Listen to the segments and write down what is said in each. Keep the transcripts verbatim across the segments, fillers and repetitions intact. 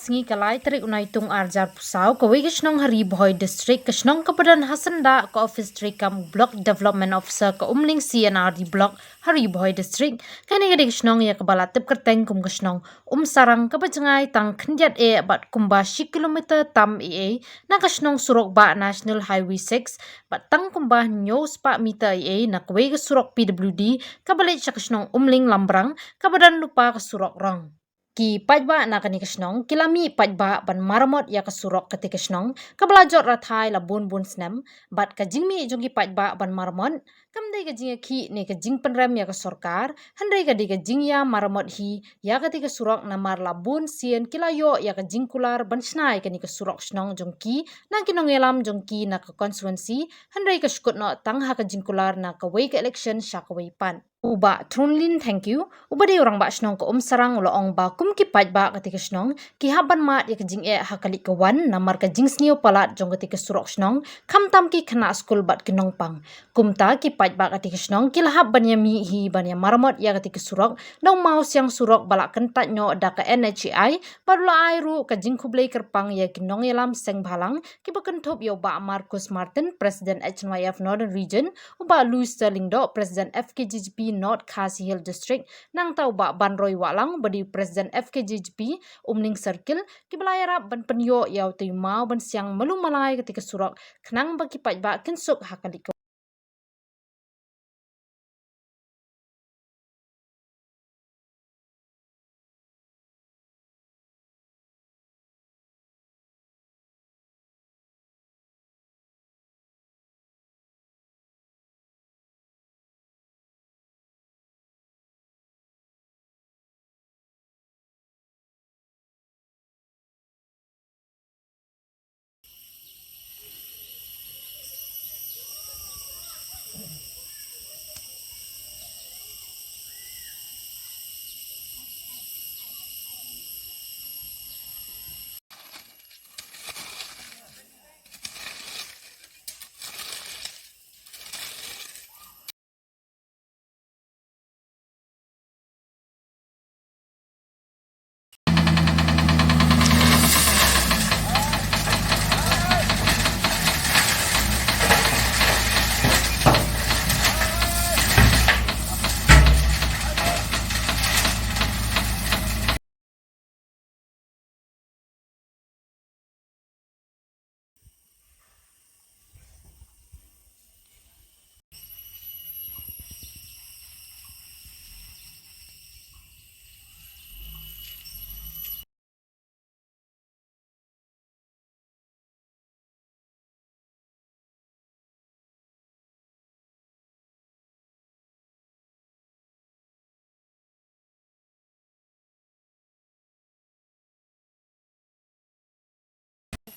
Sngi ka lai tarik u Naitung arhajar arphew saw, kawei ka shnong ha Ri Bhoi District, ka shnong kaba don ha syndah ka ophis treikam Block Development Officer ka Umling C and R D Block ha Ri Bhoi District. Kane ka dei ka shnong ïa kaba la tip kyrteng kum ka shnong Umsarang, kaba jngai tang khyndiat eh bad kumba shi kilometer tam eh na ka shnong surok bah National Highway six bad tang kumba hynñiew spah meter eh na kawei ka surok P W D kaba leit sha ka shnong Umling Lambrang, kaba don lypa ka surok rong. Ki paidbah na kane ka shnong ki la mih paidbah ban maramot ïa ka surok katei ka shnong kaba la jot rathai la bun bun snem, bad ka jingmih jong ki paidbah ban maramot kam dei ka jingïakhih ne ka jingpynrem ïa ka sorkar, hynrei ka dei ka jingïa maramot hi ïa katei ka surok, namar la bun sien ki la ïoh ïa ka jingkular ban shna ïa kane ka surok shnong jong ki na ki nongïalam jong ki na ka constituency, hynrei ka shu kut noh tang ha ka jingkular na kawei ka election sha kawei pat. U Bah Thrunlin Thangkhiew, uba dei u rangbah shnong ka Umsarang, u la ong ba kum ki paidbah katei ka shnong ki hap ban mad ïa ka jingeh ha ka leit ka wan namar ka jingsniew palat jong katei ka surok shnong, khamtam ki khynnah skul bad ki nongpang. Kumta ki paidbah katei ka shnong ki la hap ban ïa mih hi ban ïa maramot ïa katei ka surok da u mawsiang surok ba la kyntait noh da ka N H A I, bad u la ai ruh ka jingkhublei kyrpang ïa ki nongïalam seng bhalang kiba kynthup ïa u Bah Marcus Martin, President H N Y F Northern Region, u Bah Louis Lyngdoh, President F K J G P North Khasi Hills District, nangta u Bah Banroy Wahlang, uba dei u President F K J G P Umling Circle, kiba la ïarap ban pynïoh ïa utei u maw ban siang malu malai katei ka surok, khnang ba ki paidbah kin suk ha ka leit ka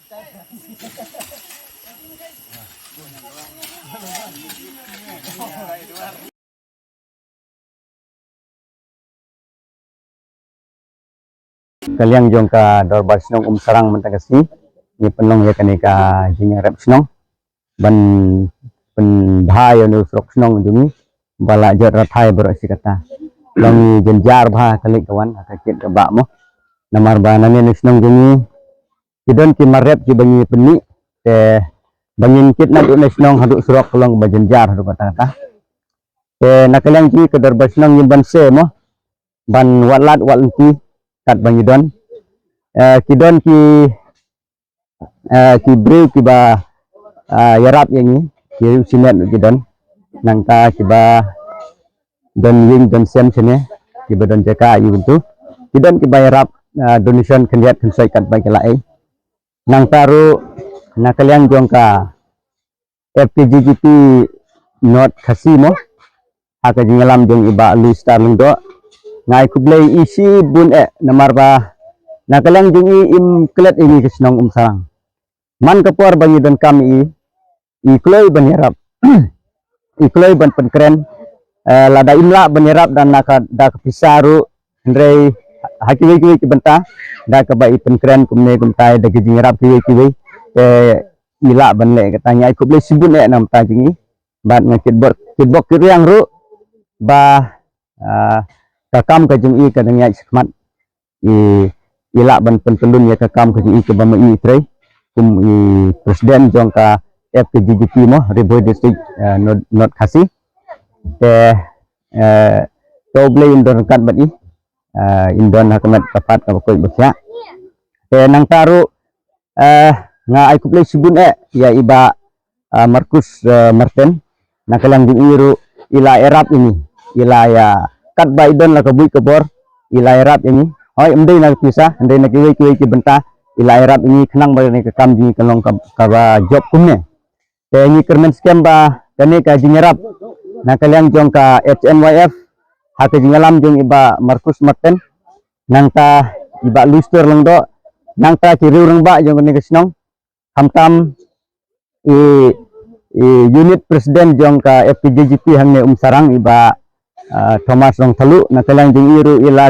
Ka liang jong ka Dorbar Shnong Umsarang mynta ka sngi, ngi pynlong ïa kane ka jingïarap shnong ban pynbha ïa une u surok shnong jong ngi ba la jot rathai baroh shi katta. Long ngi jynjar bha ka leit ka wan, ka kit ka bah mo. Namar ba na ne une u shnong jong ngi ki don ki mar rep kiba ngi pynmih, te ba ngin kit naduh une u shnong haduh surok ka long ba jynjar haduh katta katta. Te na ka liang jong ngi ka Dorbar Shnong ngim banse mo ban wad lad wad lynti katba ngi don. Eh, ki don ki, eh, ki briew kiba, eh, ïarap ïa ngi, ki riew shimet ki don. Nangta kiba don ïing don sem shane, kiba don jaka ïa u bynta. Ki don kiba ïarap, eh, donation khyndiat khynsoit katba ki lah ei. Nangta ruh na ka liang jong ka F K J G P North Khasi mo, ha ka jingïalam jong i Bah Louis Star Lyngdoh, nga ai khublei ïa i shibun eh namar ba na ka liang jong i im klet ïa ngi ka shnong Umsarang. Man ka por ba ngi donkam ïa i, i kloi ban ïarap, i kloi ban pynkren. Eh, lada im lah ban ïarap da na ka, da ka pisa ruh, hynrei ha kiwei kiwei ki bynta da kaba i pynkren kumne kumtai da ki jingïarap kiwei kiwei, te i lah ban leh. Kata ngi ai khublei shibun eh na ka bynta jong i. Bad nga kitbok, kitbok kitrwiang ruh ba, ah, ka kam ka jong i ka dang ïaid shakhmat. I, i lah ban pyntyllun ïa ka kam ka jong i kaba ma i trei kum i president jong ka F K J G P mo, Ri Bhoi District, eh, North, North Khasi. Te, eh, to U Blei un don ryngkat bad i, eh, in don ha ka met ka phad kaba koit ba khiah. Te nangta ruh, eh, nga ai khublei shibun eh ïa i Bah, eh, Marcus, eh, Martin. Na ka liang jong i ruh i la ïarap ïa ngi, i la ïa, katba i don la ka buit ka bor, i la ïarap ïa ngi. Hooid, ym dei na ka pisa, hynrei na kiwei kiwei ki bynta i la ïarap ïa ngi khnang ba kane ka kam jong ngi kan long ka, kaba jop kumne. Te ngi kyrmen skhem ba kane ka jingïarap na ka liang jong ka H N Y F ha ka jingïalam jong i Bah Marcus Martin, nangta i Bah Luistor Lyngdoh, nangta ki riew rangbah jong kane ka shnong, khamtam i, i unit president jong ka F K J G P hangne Umsarang, i Bah, ah, Thomas Rongthalu. Na ka liang jong i ruh i la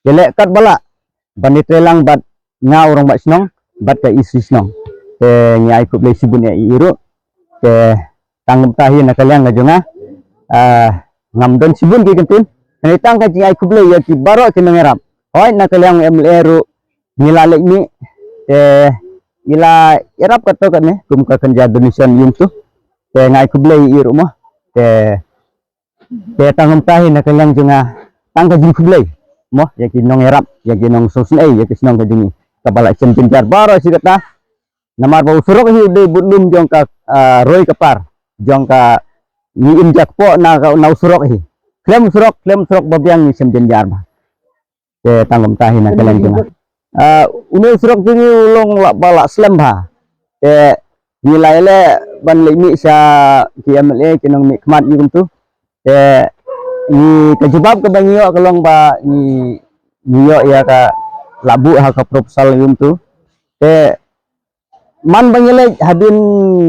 ïaleh katba lah ban ïatreilang bad nga u rangbah shnong bad ka E C shnong. Te ngi ai khublei shibun ïa i ruh. Te tang kumta hi na ka liang ka jong nga, ah, ngam don shibun ki kyntien, hynrei tang ka jingai khublei ïa ki baroh ki nongïarap. Hooid, na ka liang u M L A ruh ngi la leit mih, te i la ïarap katto katne kum ka kynja donation ïa uto. Te nga ai khublei ïa i ruh mo. Te, te tang kumta hi na ka liang jong nga, tang ka jingkhublei mo ïa ki nongïarap, ïa ki nongsngewsynei ïa ka shnong ka jong ngi kaba la shem jynjar baroh shi katta. Namar ba u surok hi u dei bad lum jong ka, ah, roi ka par jong ka, ngi im ja kpoh na ka, na u surok hi. Khlem u surok, khlem u surok ba biang ngi shem jynjar bha. Te tang kumta hi na ka liang jong nga. Ah, une u surok jong ngi u long la ba la slem bha. Te ngi la ïaleh ban leit mih sha ki M L A, ki nongmihkhmat ïa kumto. Te ngi, ka jubab kaba ngi ïoh ka long ba ngi, ngi ïoh ïa ka la buh ha ka proposal ïa kumto. Te man ba ngi leit hadien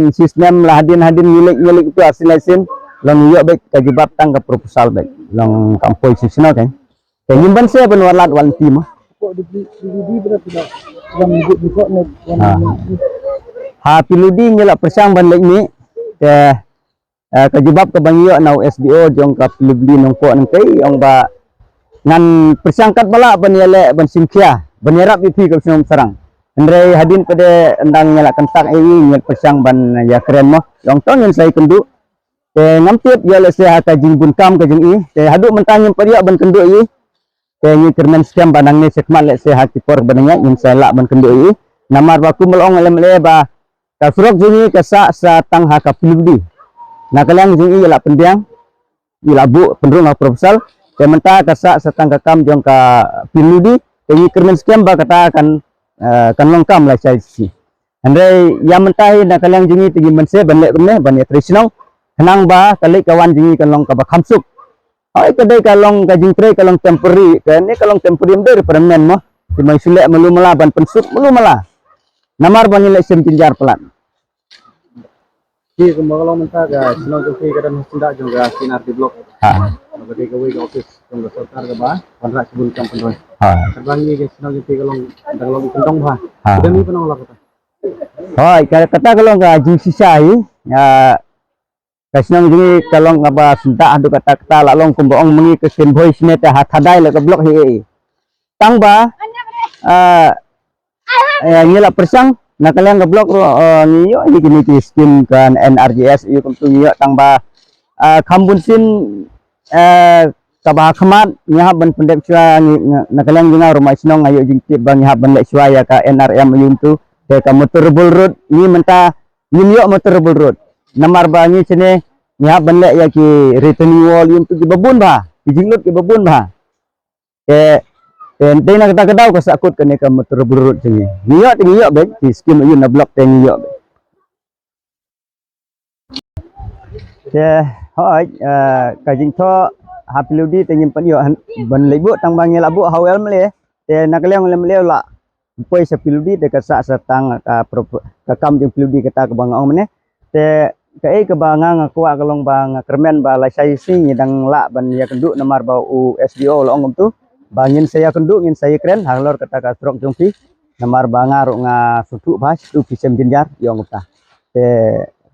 shi snem la hadien, hadien ngi leit, ngi leit kumto ar sien lai sien, long ngi ïoh beit ka jubab tang ka proposal beit. Long kam poi shi snem kan. Te ngim banse ban wan lad wan ti mo. Ha. Ha P W D ngi la pyrshang ban leit mih. Te, eh, ka jubab kaba ngi ïoh na u S D O jong ka P W D Nongpoh Nongtei, ong ba ngan pyrshang katba lah ban ïaleh ban shimkhia ban ïarap ïa phi ka shnong Umsarang. Hynrei hadien pat de ynda ngi la kyntait ïa i ngi pyrshang ban ïakren mo. Ong to ngin sa ïakynduh. Te ngam tip ïa lehse ha ka jingbun kam ka jong i. Te haduh mynta ngim pat ïoh ban kynduh ïa i. Te ngi kyrmen skhem ba nangne shakhmat lehse ha ki por ba nang ïaid ngin sa lah ban kynduh ïa i. Namar ba kum ba la ong u M L A ba ka surok jong i ka sah sa tang ha ka P W D. Na ka liang jong i i la pynbiang, i la buh pynrung ha proposal. Te mynta ka sah sa tang ka kam jong ka P W D. Te ngi kyrmen skhem ba kata kan, eh, kan long kam lashai shisha. Hynrei ïa mynta hi na ka liang jong i te ngi mynse ban leh kumne ban ïatrei shnong. Khnang ba ka leit ka wan jong i kan long kaba kham suk. Hooid, ka dei ka long ka jingtrei ka long temporary, kane ka long temporary, ym dei permanent mo. Te ma ngi shu leh malu mala ban pynsuk malu mala. Namar ba ngin leh shem jynjar palat. Ki kumba ka long mynta ka shnong jong phi ka don ha syndah jong ka C and R D block. Ha. Kaba dei kawei ka office jong ka sorkar kaba wanrah shibun kam pynroi. Ha. Katba ngi ka shnong jong phi ka long, ka long kyndong bha. Ha. Ka dei ngi pynlong la kata. Hooid, ka, kata ka long ka jingshisha hi. Ïa, ka shnong jong ngi ka long kaba syndah haduh katta katta, la long kumba ong ma ngi ka Kynbhoi shane te ha Thadai la ka block hi ei. Tang ba, ah, eh, ngi la pyrshang na ka liang ka block ruh, eh, ngi ïoh hi kine ki skim ka N R G S ïa kumtu ngi ïoh, tang ba, ah, kham bun sien, eh, kaba ha khmat ngi hap ban pyndep shuwa ngi, nga, na ka liang jong nga u rangbah shnong nga ïoh jingtip ba ngi hap ban leh shuwa ïa ka N R M ïa kumtu. Te ka motorable road ngi mynta ngim ïoh motorable road. Namar ba ngi shane ngi hap ban leh ïa ki retaining wall ïa kumtu kiba bun bha, ki jinglut kiba bun bha. Te, te dei na kata ka daw ka sahkut kane ka motorable road jong ngi. Ngi ïoh te ngi ïoh beit, ki skim ïa na block te ngi ïoh beit. Te hooid, eh, ka jingthoh ha P W D te ngim pat ïoh ban leit buh, tang ba ngi la buh ha u M L A. Te na ka liang u M L A u la poi sha P W D te ka sah sa tang ka prop-, ka kam jong P W D kata kaba nga ong mynne. Te kaei kaba nga, nga kwah ka long ba nga kyrmen ba lashai shisha ngi dang lah ban ïakynduh namar ba u S D O u la ong kumtu ba ngin sa ïakynduh, ngin sa ïakren halor kata ka surok jong phi. Namar ba nga ruh nga sngewthuh ba shu phi shem jynjar ïa ong kumta. Te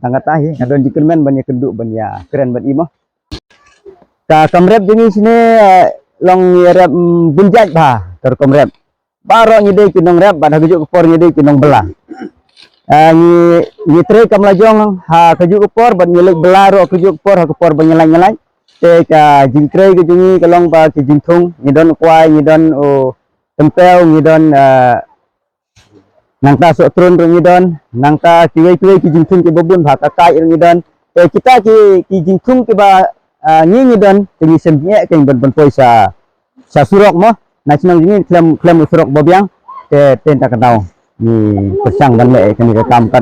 tang kata hi nga don jingkyrmen ban ïakynduh ban ïakren bad i mo. Ka kam rep jong ngi shane, eh, long ïarep, mm, bun jait bha ka rukom rep. baroh ngi dei ki nongrep bad ha kajuh ka por ngi dei ki nongbylla. Ah, ngi, ngi trei kam lajong ha kajuh ka por bad ngi leit bylla ruh kajuh ka por ha ka por ba ngi lait ngi lait. Te ka jingtrei ka jong ngi ka long ba ki jingthung, ngi don u kwai, ngi don u tympeu, ngi don, ah, nangta sohtrun ruh ngi don, nangta kiwei kiwei ki jingthung kiba bun bha, ka kai ruh ngi don. Te kita ki, ki jingthung kiba, ah, ngi ngi don, te ngi shem jingeh kein ban, ban poi sha, sha surok mo. Na shnong jong ngi khlem, khlem u surok ba biang, te, te na kata ka daw ngi pyrshang ban leh kane ka kam kan.